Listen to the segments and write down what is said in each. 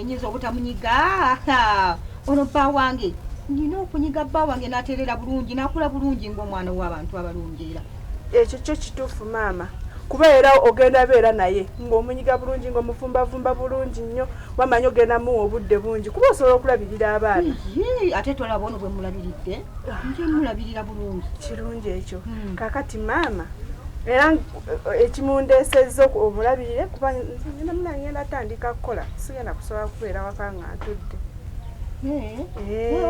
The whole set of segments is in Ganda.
nyinza obutamunyiga? Ono bba wange, nina okunyiga bba wange n'atereera bulungi, n'akula bulungi ng'omwana w'abantu abalungi era. Ekyo kyo kituufu maama, kuba era ogenda beera naye ng'omunyiga bulungi, ng'omuvumbavumba bulungi nnyo, wamanyi ogenda muwa obudde bungi kuba osobola okulabirira abaana. Ate tolaba ono bwe mulabiridde, nje mulabirira bulungi. Kirungi ekyo. Kakati maama, era ekimundeesezza omulabirire kuba ngenda tandika kukola, sigenda kusobola kubeera waka nga ntudde.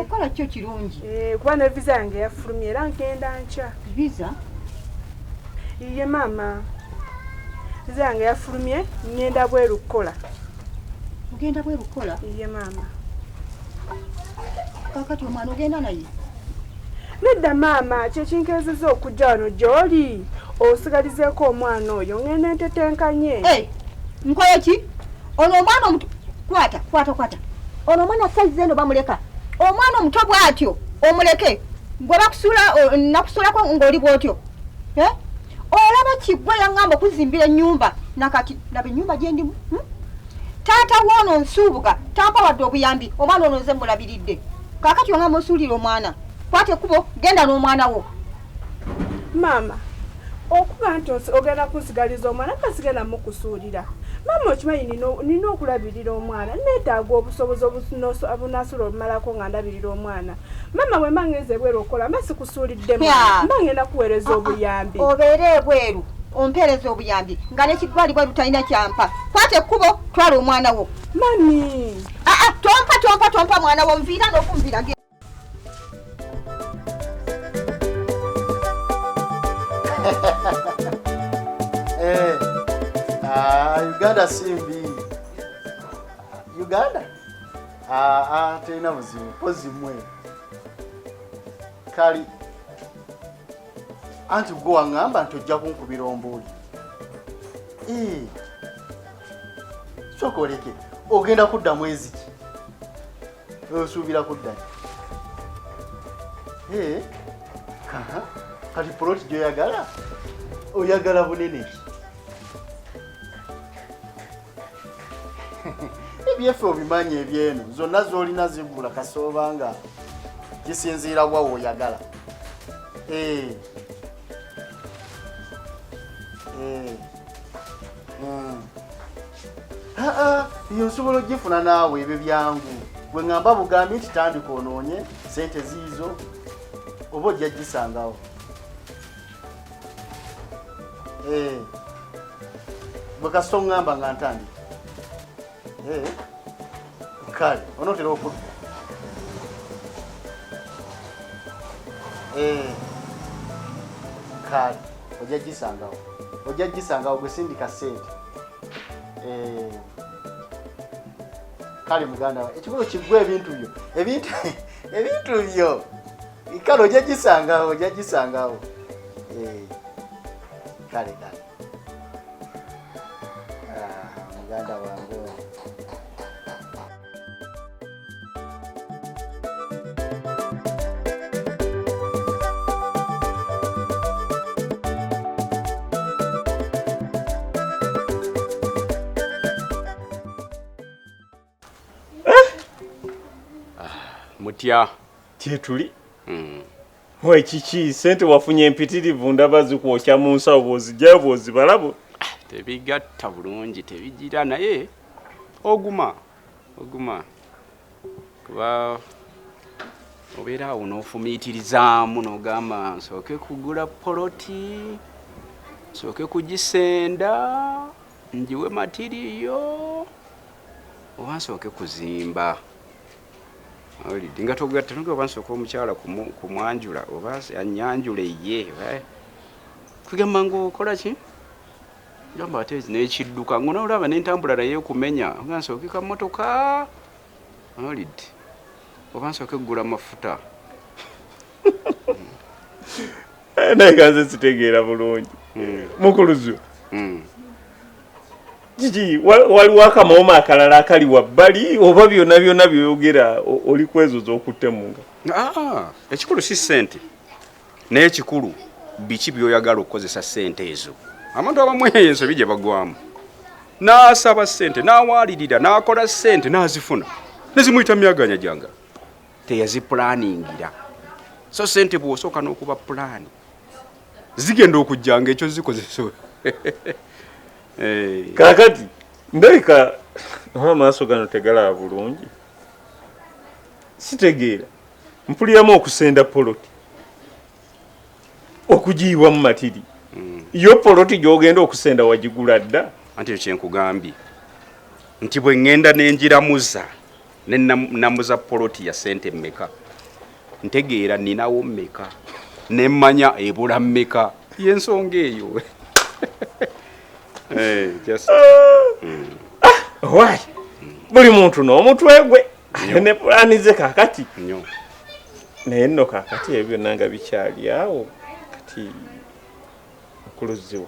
Okola kyo kirungi. Kuba ne visa yange yafulumye era ngenda nkya. Visa? Iye maama, visa yange yafulumye, ngenda bweru kukola. Ogenda bweru kukola? Iye maama. Kakati omwana ogenda naye? Nedda maama, kyekinkeezezza okujja wano gy'oli osigalizeeko omwana oyo, ngenda entetenkanye. Nkoye ki? Ono omwana omuto, kwata, kwata, kwata. Ono omwana sayizi eno bamuleka. Omwana omuto bw'atyo omuleke. Gwe bakusuula, nakusuulako ng'oli bw'otyo. Olaba kiggwa yaŋŋamba okuzimbira ennyumba. Nakati laba ennyumba gye ndimu. Taata w'ono nsuubuga, tampa wadde obuyambi, omwana ono nze mmulabiridde. Kaakati oŋŋamba osuulire omwana. Kwata ekkubo, genda n'omwana wo. Maama, okuba nti ogenda kunsigaliza omwana, mba sigenda mukusuulira. Maama okimanyi nina okulabirira omwana, neetaaga obusobozi obunasobola obumalako nga ndabirira omwana. Maama bwe mba ngenze ebweru okukola, mba sikusuulidde mwana, mba ngenda kuweereza obuyambi. Obeere ebweru, ompeereza obuyambi, nga n'ekiggwa ali bweru talina kyampa. Kwata ekkubo, twala omwana wo. Mami! Tompa, tompa, tompa mwana wo, nviira n'okunviira. Uganda simbi. Uganda? Terina buzibu, mpozi mmwe. Kali. Anti gwe waŋŋamba nti ojja kunkubira ombuuli. Sooka oleke, ogenda kudda mwezi ki? Osuubira kudda ki? Kati poloti gy'oyagala, oyagala bunene ki? Ebyeffe obimanyi ebyeno, zonna z'olina zigula kasooba nga kisinziira wa w'oyagala. Iyo nsobola ogifuna naawe, ebyo byangu. Bwe ŋŋamba bugambi nti tandika onoonye ssente ziizo, oba ojja gisangawo. Bwe kasita oŋŋamba nga ntandika. Kale, onootera okudda. Kale, ojja gisangawo. Ojja gisangawo gwe sindika ssente. Kale muganda wange, ekikulu kiggwe ebintu byo. Ebintu byo. Kale ojja gisangawo, ojja gisangawo. Kale, kale. Muganda wange oyo. Mutya. Kyetuli. Oye kiki sente wafunye empitirivu ndaba zikwokya mu nsawo bw'ozigyayo bw'ozibala Tebigatta bulungi, tebigira, naye oguma, oguma. Kuba obeera awo n'ofumiitirizaamu n'ogamba nsooke kugula poloti, nsooke kugisenda, ngiwe matiriyo, oba nsooke kuzimba. Olidde nga togatta n'ogamba oba nsooke omukyala kumwanjula oba annyanjule ye. Kugamba ng'okola ki? Gamba ate n'ekidduka ng'onoolaba n'entambula naye ekumenya. Ogamba nsooke kamotoka. Olidde oba nsooke kugula mafuta. Naye kanze sitegeera bulungi. Mukuluzu. Kiki, waliwo akamooma akalala akali wabbali oba byonna byonna by'oyogera oli ku ezo z'okutte mu ngalo? Ekikulu si ssente, naye ekikulu biki by'oyagala okukozesa ssente ezo. Abantu abamu eyo ensobi gye bagwamu. N'asaba ssente, n'awaalirira, n'akola ssente, n'azifuna. Ne zimuyita myaganya gyanga. Teyazipulaningira. So ssente bw'osooka n'okuba pulaani, zigenda okujja nga ekyo zikozesa. Kaakati ndabika amaaso gano tegalaba bulungi. Sitegeera. Mpuliramu okusenda poloti. Okugiyiwa mu matiri. Yo poloti gy'ogenda okusenda wagigula dda. Anti ekyo kye nkugambye nti bwe ŋŋenda ne ngiramuza ne namuza poloti ya ssente mmeka, ntegeera nninawo mmeka ne mmanya ebula mmeka, y'ensonga eyo. Just Why? Buli muntu n'omutwe gwe ne pulaani ze kaakati. Naye nno kaakati ebyo byonna nga bikyali awo, kati nkuluziwa.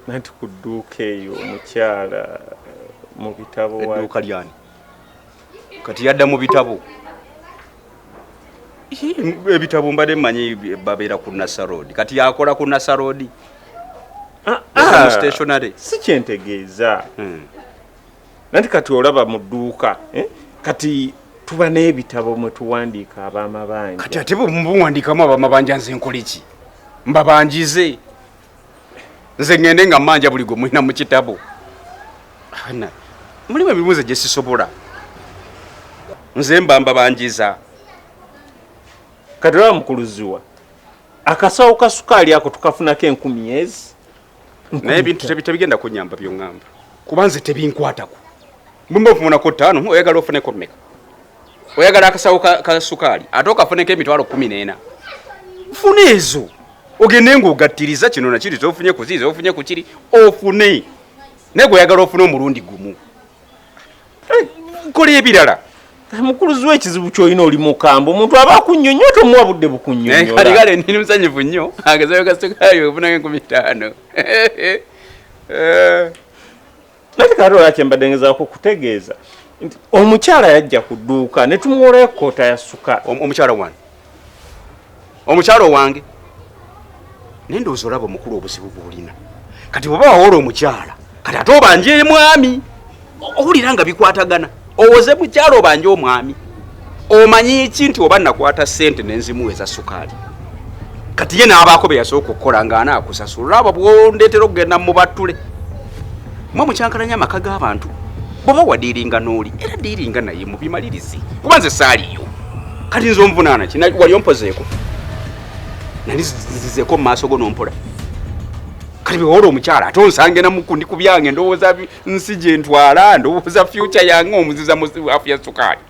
Nanti ku dduuka eyo omukyala mu bitabo Edduuka lyani? Kati yadda mu bitabo. Ebitabo mbadde mmanyi babeera ku Nasser Road. Kati yakola ku Nasser Road. Mu stationery. Si kyentegeeza. Nanti kati olaba mu dduuka, kati tuba n'ebitabo mwe tuwandiika ab'amabanja. Kati ate bwe muwandiikamu ab'amabanja nze nkole ki? Mbabanjize. Nze ŋŋende nga mmanja buli gwe mulina mu kitabo. Mulimu emirimu nze gye sisobola. Nze mba mbabanjiza. Kati olaba mukuluziwa, akasawo ka sukaali ako tukafunako 1000 ezi. Naye ebintu tebigenda kunnyamba by'oŋŋamba. Kuba nze tebinkwatako. Bwe mba nfunako 5, oyagala ofuneko mmeka? Oyagala akasawo ka sukaali, ate okafuneko emitwalo 14. Funa ezo. Ogende ng'ogattiriza kino na kiri, z'ofunye ku ziri, z'ofunye ku kiri, ofune. Naye gwe oyagala ofune omulundi gumu. Kola ebirala. Mukuluzi w'ekizibu ky'olina oli mukambwe, omuntu aba akunnyonnyola tomuwa budde bukunnyonnyola. Kale kale ndi musanyufu nnyo, akasawo ka sukaali ofunako 5000. Nati kati olaba kye mbadde ngezaako okutegeeza nti omukyala yajja ku dduuka ne tumuwolayo kkoota ya sukaali. Omukyala wange. Omukyala owange. Naye ndowooza olaba omukulu obuzibu bw'olina. Kati bw'oba wawola omukyala, kati ate obanje mwami. Owulira nga bikwatagana. Owoze mukyala obanje omwami. Omanyi ki nti oba nakwata ssente ne nzimuwa eza sukaali. Kati ye n'abaako be yasooka okukola ng'anaakusasula. Olaba bw'ondeetera okugenda mu battule. Mwe mukyankalanya amaka g'abantu. Bw'oba wadiiringa n'oli, era diiringa naye mubimalirize. Kuba nze saaliyo. Kati nze onvunaana ki? Wali ompozeeko? Nali nzizeeko mu maaso go n'ompola. Kati bwe wola omukyala ate onsange na mukundi ku byange, ndowooza nsi gye ntwala, ndowooza future yange omuziza mu afu ya sukaali.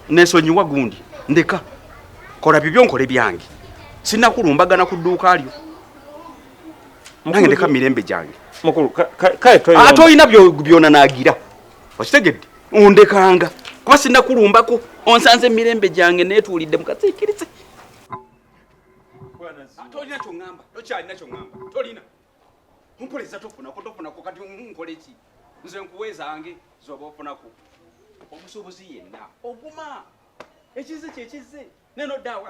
Neesonyiwa gundi, ndeka. Kola bibyo nkole byange. Sinnakulumbagana ku dduuka lyo. Nange ndeka mirembe gyange. Mukulu, kale toyomba. Ate olina byonanaagira. Okitegedde? Ondekanga. Kuba sinnakulumbako, onsanze emirembe gyange neetuulidde mu kasiikirize. Tolina ky'oŋŋamba, tokyalina ky'oŋŋamba, tolina. Ompoleza tofunako, tofunako, kati nkole ki? Nze nkuwa ezange z'oba ofunako. Omusuubuzi yenna oguma. Ekizze kye kizze. Neno dda,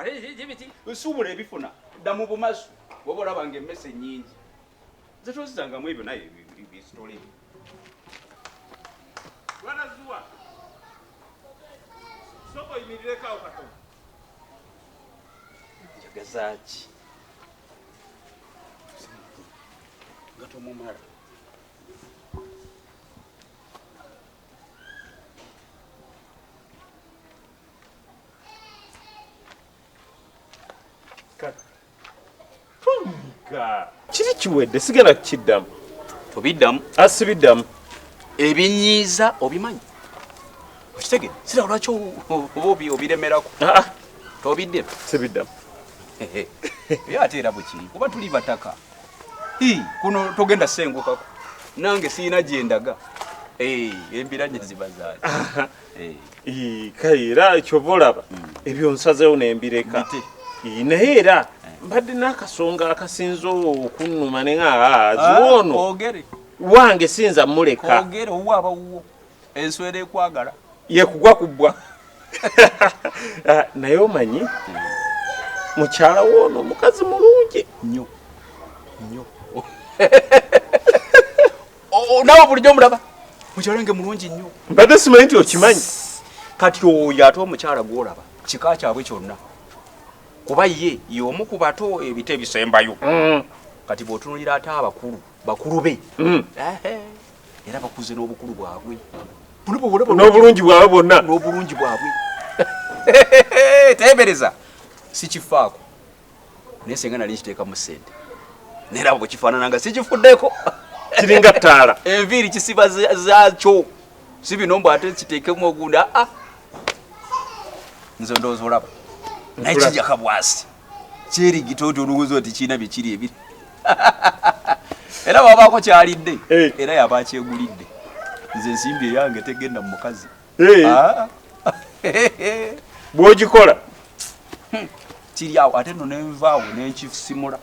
biki? Nsuubula ebifuna. Dda mu bumasu. Bw'oba olaba ng'emmese nnyingi. Nze tozizangamu ebyo naye bisitole. Bwana Zuwa. Sooka oyimirireko awo katono. Njagaza ki? Nga tomumala. Kiri kiwedde, sigenda kukiddamu. Tobiddamu? Sibiddamu. Ebinyiiza obimanyi? Okitegedde? Sira lwaki oba obiremerako? Tobiddemu? Sibiddamu. Ye ate era bwe kiri, kuba tuli bataka. Kuno togenda sengukako. Nange sirina gye ndaga. Embiranye ziba zaaki. Kale era ky'oba olaba, ebyo nsazeewo ne mbireka. Naye era mbadde n'akasonga akasinze okunnuma ne nga, ziwa ono. Koogere. Wange siyinza mmuleka. Koogere, owuwo aba wuwo. Enswera ekwagala. Ye kugwa kubbwa. Naye omanyi, mukyala w'ono omukazi mulungi nnyo. Nnyo. Nawe bulijjo omulaba mukyala wange mulungi nnyo. Mbadde simanyi nti okimanyi. Kati oyo ate omukyala gw'olaba kika kyabwe kyonna, kuba ye y'omu ku bato ebita ebisembayo. Kati bw'otunuulira ate abakulu bakulu be era bakuze n'obukulu bwabwe n'obulungi bwabwe bwonna n'obulungi bwabwe. Teebereza sikifaako, naye senga nali nkiteekamu ssente, naye era bwe kifaanana nga sikifuddeko. Kiringa ttaala. Enviiri kisiba zaakyo, si bino mbu ate kiteekemu ogundi. Aa, nze ndowooza olaba naye kijja kabwasi kyerigita oti olowooza nti kirina bye kiri ebiri, era bwabaako kyalidde era yaba akyegulidde. Nze ensimbi eyange tegenda mu mukazi. Bw'ogikola kiri awo, ate nno nenvaawo nenkisimula.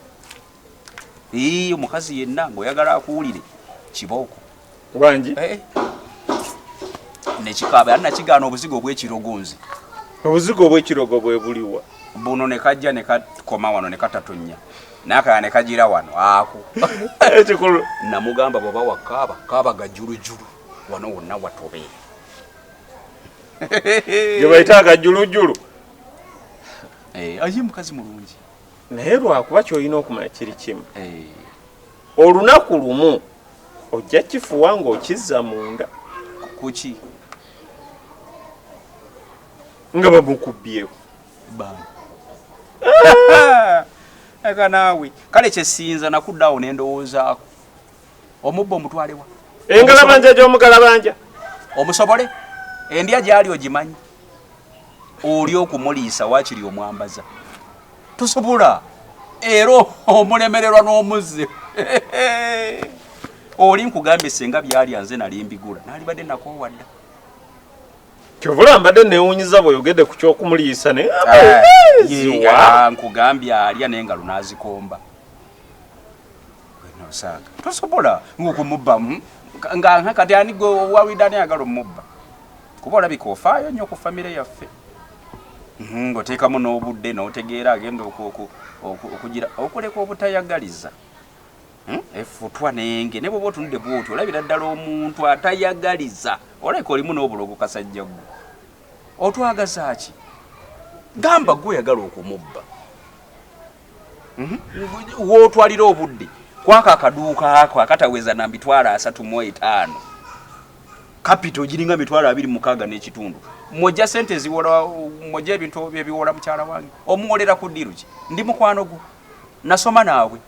Omukazi yenna ng'oyagala akuwulire kibooko wangi nekikaaba, ate nakigaana obuzigo obw'ekirogo nze. Obuzigo obw'ekirogo bwe buliwa? Buno ne kajja ne kakoma wano ne katatonya, n'akaya ne kagira wano ako. Ekikulu namugamba bw'oba wakaaba kaaba gajulujulu wano wonna watobe. Gye bayita agajulujulu. Aye mukazi mulungi. Naye lwakuba ky'olina okumanya kiri kimu, olunaku lumu ojja kifuwa ng'okizza munda. Kuki? Nga bamukubyeko. Eka naawe kale kyesinza nakudde awo ne ndowoozaako omubba omutwalewa. Engalabanja gy'omugalabanja. Omusobole endya gyali ogimanyi, oli okumuliisa waakiri omwambaza tosobola, era omulemererwa n'omuzze oli. Nkugambye senga byalya nze nali mbigula, nalibadde nakoowa dda. Kyovula mbadde neewunyiza bw'oyogedde ku kyokumuliisa naye ziwa. Nkugambye alya n'engalo n'azikomba nosaaga tosobola ng'okumubba nga kati ani gwe wawulidde ani ayagala omubba, kuba olabika ofaayo nnyo ku famire yaffe, ng'oteekamu n'obudde n'otegeera agenda okugira okuleka obutayagaliza. Efutwa nenge ne bwoba otunudde bwoti olabira ddala omuntu atayagaliza, olabika olimu n'obulogo. Kasajja gwe otwagaza ki? Gamba gwe oyagala okumubba wootwalira obudde kwako akaduuka ako akataweza na 350,000, capital giringa 26,500 mwojja sente ziwola, mwojja ebintu ebiwola. Mukyala wange omuwolera ku ddiiru ki? Ndi mukwano gwo, nasoma naawe,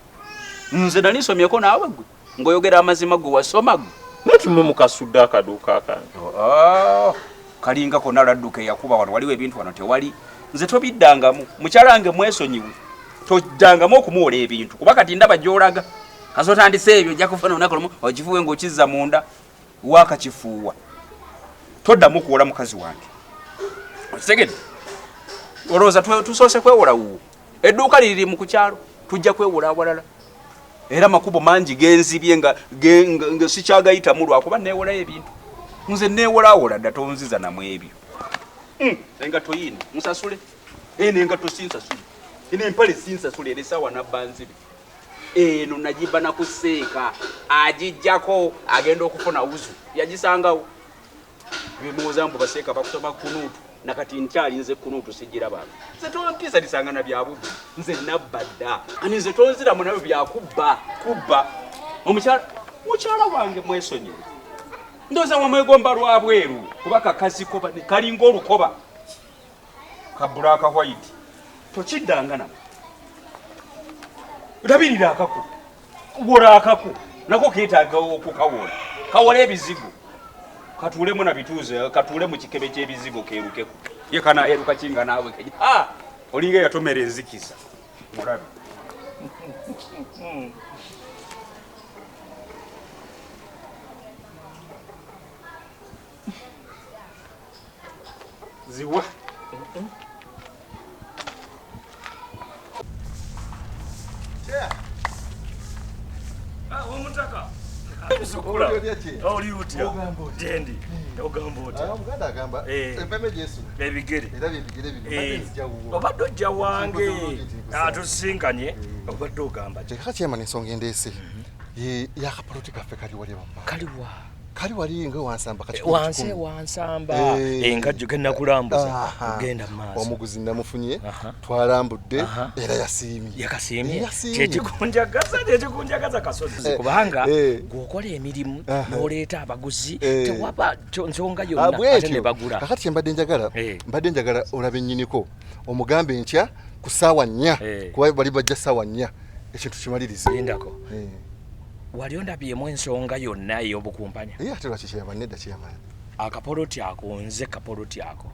nze nali nsomyeko naawe. Gwe ng'oyogera amazima, gwe wasoma gwe? Naye tumwe mukasudde akaduuka akange. Oh, kalinga konna ladduka eyakuba wano, waliwo ebintu wano tewali. Nze tobiddangamu, mukyala wange mwesonyiwe, toddangamu okumuwola ebintu, kuba kati ndaba gy'olaga kazi otandise ebyo, ojja kufuna olunaku lumu okifuuwe ng'okizza munda waakakifuuwa. Toddamu kuwola mukazi wange, okitegedde? Olowooza tusoose kwewola wuwo? Edduuka liriri mu ku kyalo, tujja kwewola awalala, era makubo mangi genzibye nga nga sikyagayitamu lwakuba neewolayo ebintu. Nze neewolawola dda, tonziza namu ebyo. Engatto yiino nsasule, eno engatto sinsasule, eno empale sinsasule, era esaawa nabba nzibe eno nagiba nakuseeka agijjako agenda okufuna wuzu yagisangawo. Bimuwoza mbu baseeka bakusoma kunuutu, nakati nkyalinze kunuutu sigirabanga. Nze tontiisatisanga na byabubbi, nze nabba dda. Ani nze tonziramu nabyo byakubba kubba. Omukyala mukyala wange mwesonyiwe, ndowooza wamwegomba lwabweru, kuba kakazi ko kalinga olukoba ka black white. Tokiddanga namo, labirira akako, wola akako nako keetaaga okukawola, kawola ebizigo, katuulemu na bituuze, katuule mu kikebe ky'ebizigo keerukeko. Ye kanaeruka kinga naawe kenya. Ah, olinga yatomera enzikiza mulabe. Ziwa. Nsanyusa okulaba. Oli otya? Gyendi. Ogamba otya? Omuganda agamba empeme gyesula. Ebigere. Era byebigere bino. Mbadde nzija wuwo. Obadde ojja wange. Atusinkanye. Obadde ogamba ki? Kati chairman ensonga endeese. Yakapoloti kaffe kali wali wamma. Kaliwa? Kali wali nga wansamba kati. Wansi wansamba. Enkajjo ke nakulambuza. Ogenda mu maaso. Omuguzi namufunye, twalambudde era yasiimye. Yakasiimye. Kyekikunjagaza kasozi. Kubanga gw'okola emirimu n'oleeta abaguzi tewaba nsonga yonna ate ne bagula. Kakati kye mbadde njagala, mbadde njagala olabe nnyiniko omugambe enkya ku ssaawa 4 kuba bali bajja ssaawa 4 ekintu kimalirize. Lindako. Wali ondabyemu ensonga yonna ey'obukumpanya? Ate lwaki chairman? Nedda chairman. Akapoloti ako nze kapoloti ako.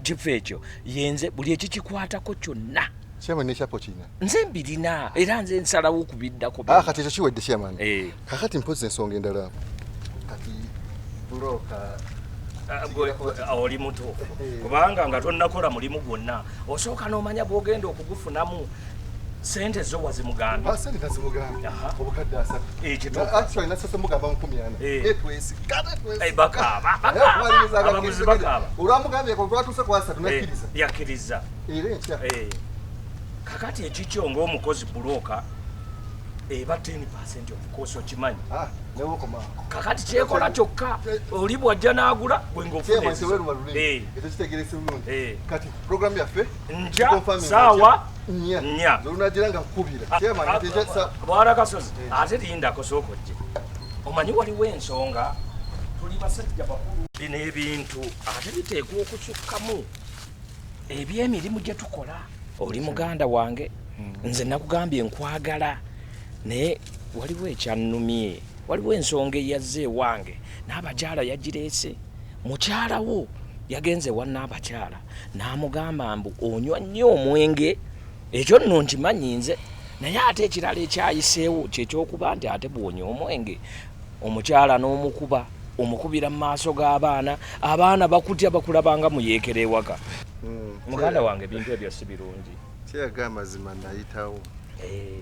Kifo ekyo yenze buli ekikikwatako kyonna. Chairman n'ekyapa okirina? Nze mbirina era nze nsalawo okubiddako. Kati ekyo kiwedde chairman. Kakati mpozzi ensonga endala. Kati bulooka oli mutuufu kubanga nga tonnakola mulimu gwonna osooka n'omanya bw'ogenda okugufunamu. Sente zo wazimugambye? Sente nazimugambye. Obukadde 3. Ekituufu. Actually nasose mugamba 40. Twesi. Bakaaba. Abaguzi bakaaba. Olwamugambye ko lwatuuse ku 3 nakkiriza. Yakkiriza. Era enkya. Kakati ekikyo ng'omukozi bulooka eba 10% of course okimanyi. Kakati kyekola kyokka oli bw'ajja n'agula gwe ng'ofuna. Ekyo kitegeerese bulungi. Kati program yaffe nja saawa 4. Olunagira nga nkukubira. Bwana Kasozi ate lindako sooka ojje. Omanyi waliwo ensonga tuli basajja bakulu bino ebintu ate biteekwa okusukkamu ebyemirimu gye tukola. Oli muganda wange nze nakugambye nkwagala naye waliwo ekyannumye, waliwo ensonga eyazze ewange n'abakyala yagireese. Mukyala wo yagenze wa n'abakyala n'amugamba mbu onywa nnyo omwenge. Ekyo nno nkimanyi nze, naye ate ekirala ekyayiseewo kyekyokuba nti ate bw'onywa omwenge omukyala n'omukuba omukubira mu maaso g'abaana, abaana bakutya bakulabanga muyeekera ewaka. Muganda wange ebintu ebyo si birungi. Kyeyaga amazima nayitawo.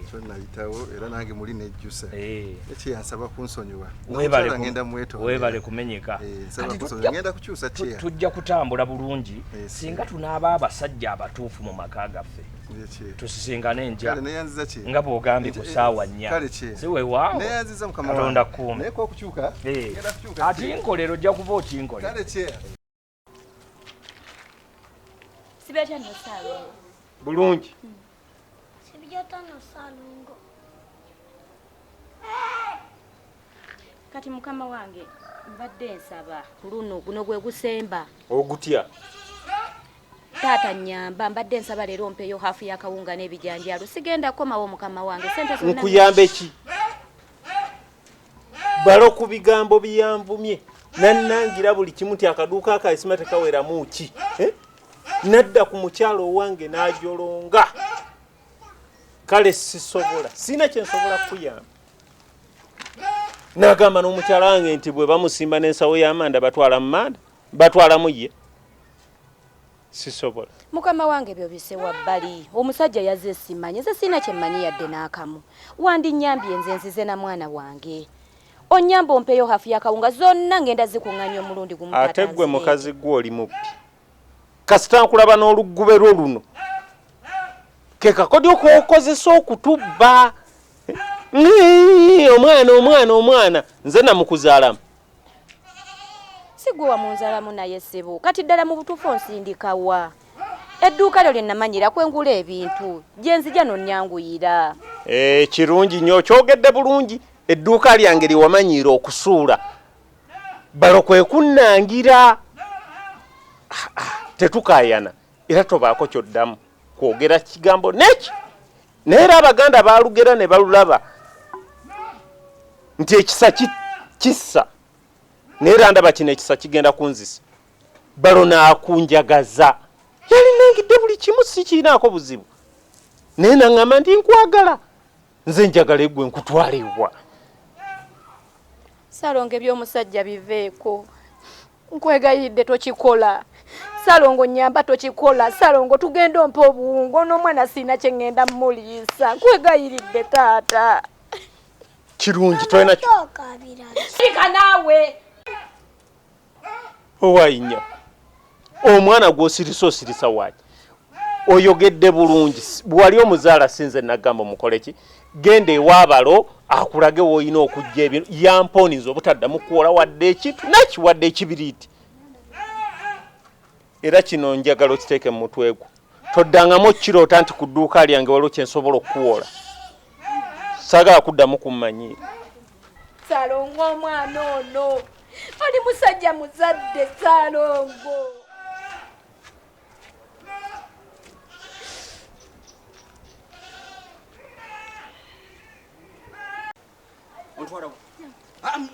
Kyo nayitawo era nange muli nejjusa. Ekyeyansaba kunsonyiwa. Weebale kumenyeka. Ngenda kukyusa kyeya. Tujja kutambula bulungi singa tunaaba abasajja abatuufu mu maka gaffe. Tusisinkane enkya nga bw'ogambye ku ssaawa 4. Si weewaawo. Katonda kkuume. Ati nkolera ojja kuba okinkolera. Bulungi. Kati mukama wange mbadde nsaba ku luno guno gwe gusemba. Ogutya? Taata nnyamba mbadde nsaba leero ompeeyo haafu y'akawunga n'ebijanjaalo. Sigenda kukomawo mukama wange. Sente zonna nkuyambe ki? Balo ku bigambo biyanvumye nannangira buli kimu nti akaduuka akaisima tekaweramu ki? Nadda ku mukyalo owange n'ajolonga. Kale sisobola, sina kye nsobola kukuyamba. N'agamba n'omukyala wange nti bwe bamusimba n'ensawo y'amanda batwala mu manda, batwalamu ye. Sisobola. Mukama wange ebyo bise wabbali. Omusajja yazze simanyi, nze sirina kye mmanyi yadde n'akamu. Wandinnyambye nze nzize na mwana wange. Onnyamba ompeeyo hafu y'akawunga zonna ngenda zikuŋŋaanya omulundi gumu. Ate ggwe mukazi gwe oli mubbi. Kasita nkulaba n'oluggube lwo luno. Ke kakodyo k'okozesa okutubba. Omwana omwana omwana nze namukuzaalamu. Si gwe wamunzaalamu naye ssebo. Kati ddala mu butuufu onsindikawa. Edduuka lyo lye namanyira kwengula ebintu. Gye nzija n'onnyanguyira. Kirungi nnyo okyogedde bulungi. Edduuka lyange lye wamanyiira okusuula. Balo kwe kunnangira. Tetukaayana era tobaako ky'oddamu kwogera kigambo neki. Naye era Abaganda baalugera ne balulaba nti ekisa kissa. Naye era ndaba kino ekisa kigenda kunzisa. Balo n'akunjagaza. Yalinangidde buli kimu sikiinaako buzibu. Naye naŋŋamba nti nkwagala. Nze njagala eggwe nkutwala ewa. Ssalongo eby'omusajja biveeko. Nkwegayiridde tokikola. Ssalongo nnyamba tokikola. Ssalongo tugenda ompa obuwunga n'omwana sirina kye ŋŋenda mmuliisa. Nkwegayiridde taata. Kirungi tolina sika naawe. Owayinya omwana gw'osirisa osirisa waaki? Oyogedde bulungi, bwali omuzaala sinze nagamba mukole ki? Genda ew'abalo akulage w'olina okujja ebintu. Yampooniza obutaddamu kuwola wadde ekintu nakiwadde ekibiriiti. Era kino njagala okiteeke mu mutwe gwo, toddangamu okkiroota nti ku dduuka lyange waliwo kye nsobola okukuwola. Saagala kuddamu kummanyiira. Ssalongo omwana ono oli musajja muzadde. Ssalongo Ontwalawo?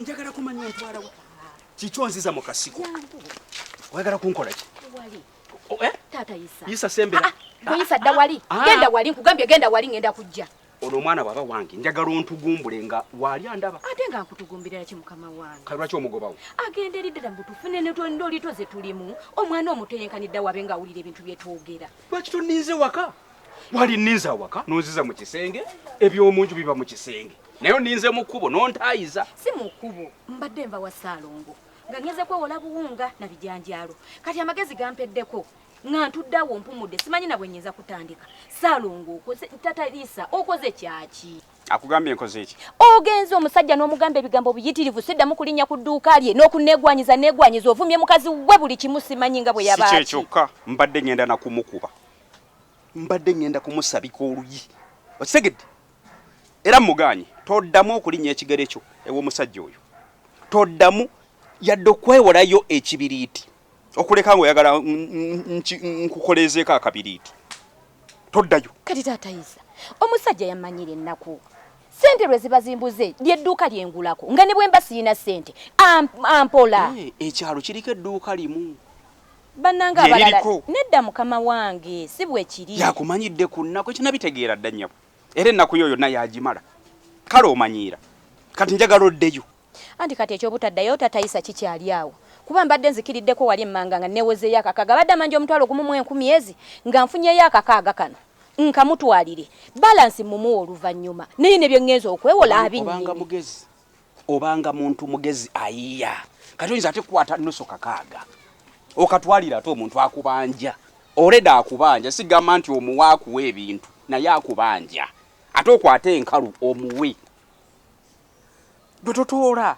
Njagala kumanya ontwalawo kiki? Onziza mu kasiko, oyagala kunkola ki? Taata Isa. Isa, sembera. Gwe Isa, dda wali. Genda wali, nkugambye genda wali, ngenda kujja. Ono omwana bw'aba wange, njagala ontugumbule nga waali andaba. Ate nga nkutugumbirira ki, mukama wange? Kale lwaki omugobawo? Agenda eri ddala mbu tufune netondolito ze tulimu. Omwana omuto yenkanidde wabe ng'awulira ebintu bye twogera. Lwaki toninze waka? Wali ninze awaka nonziza mu kisenge, ebyomunju biba mu kisenge, naye oninze mu kkubo nontaayiza. Si mu kkubo, mbadde nva wa Ssaalongo nga ngeze kwewola buwunga na bijanjaalo. Kati amagezi gampeddeko nga ntuddeawo mpumudde, simanyi na bwe nnyinza kutandika. Ssaalongo okoze, Tata Isa okoze kyaki? Akugambye nkoze eki? Ogenze omusajja n'omugamba ebigambo biyitirivu, siddamu kulinnya ku dduuka lye n'okuneegwanyiza neegwanyiza, ovumye mukazi we buli kimu, simanyi nga bwe Si yabaaki. Kyekyokka, mbadde ngenda nakumukuba, mbadde ngenda kumusabika oluyi, okitegedde? Era muganye toddamu okulinnya ekigere kyo ew'omusajja oyo, toddamu yadde okwewolayo ekibiriiti, okuleka ngaoyagala nkukolezeeko akabiriiti, toddayo. Kati taata Isa, omusajja yamanyira ennaku, sente lwe ziba zimbuze lyedduuka lyengulako, nga ne bwe mba siyina sente ampola. Ekyalo kiriko edduuka limu. Bannange Lye abalala liriko. Nedda mukama wange, si bwe kiri. Yakumanyidde ku nnaku, ekinabitegeera dda nnyabo, era ennaku yo yonna yagimala. Kale omanyiira, kati njagala oddeyo. Anti kati ekyobutaddayo taata Isa kikyali awo, kuba mbadde nzikiriddeko wali emmanga nga neewozeeyo akakaaga, badde amanja 10,000 ezi, nga nfunyeyo akakaaga kano nkamutwalire, balance mumuwa oluvannyuma, naye ne bye ŋŋenza okwewola Obanga abinnyini. mugezi, obanga muntu mugezi ayiya. Kati oyinza ate kukwata nusu kakaaga okatwalira ate omuntu akubanja oleda akubanja, sigamba nti omuwa akuwa ebintu, naye akubanja, ate okwate enkalu omuwe gwe totoola.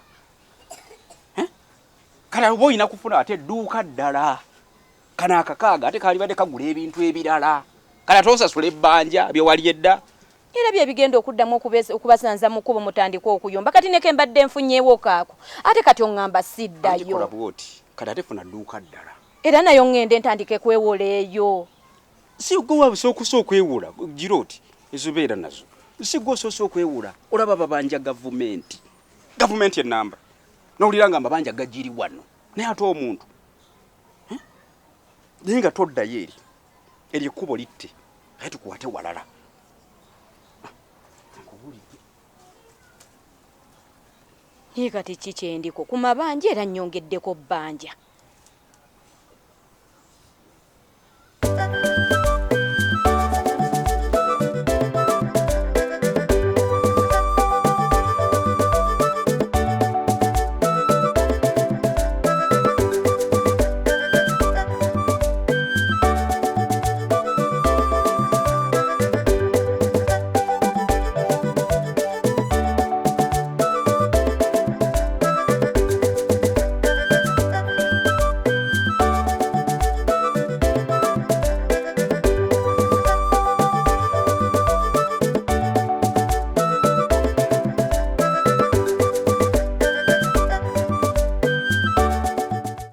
Eh? Kale oba olina kufuna ate edduuka ddala. Kano akakaaga ate kalibadde kagula ebintu ebirala, kale ate osasula ebbanja byewali edda. Era bye bigenda okuddamu okubasanza mu kkubo, mutandike okuyomba. Kati neke mbadde nfunyeewo kaako, ate kati oŋŋamba Anti kola siddayo. Bwoti, kati ate funa dduuka ddala. Era nayo ŋŋende ntandike kwewola eyo? Si gwe wasoose okwewola, gira oti ezobeera nazo, si gwe osoose okwewola. Olaba babanja gavumenti, gavumenti enamba nowulira nga amabanja gagiri wano, naye ate omuntu, eh? Naye nga toddayo eri, eryo ekkubo litte, aye tukwate walala. Nkubuulidde. Naye kati ki kyendiko ku mabanja? Era nnyongeddeko bbanja.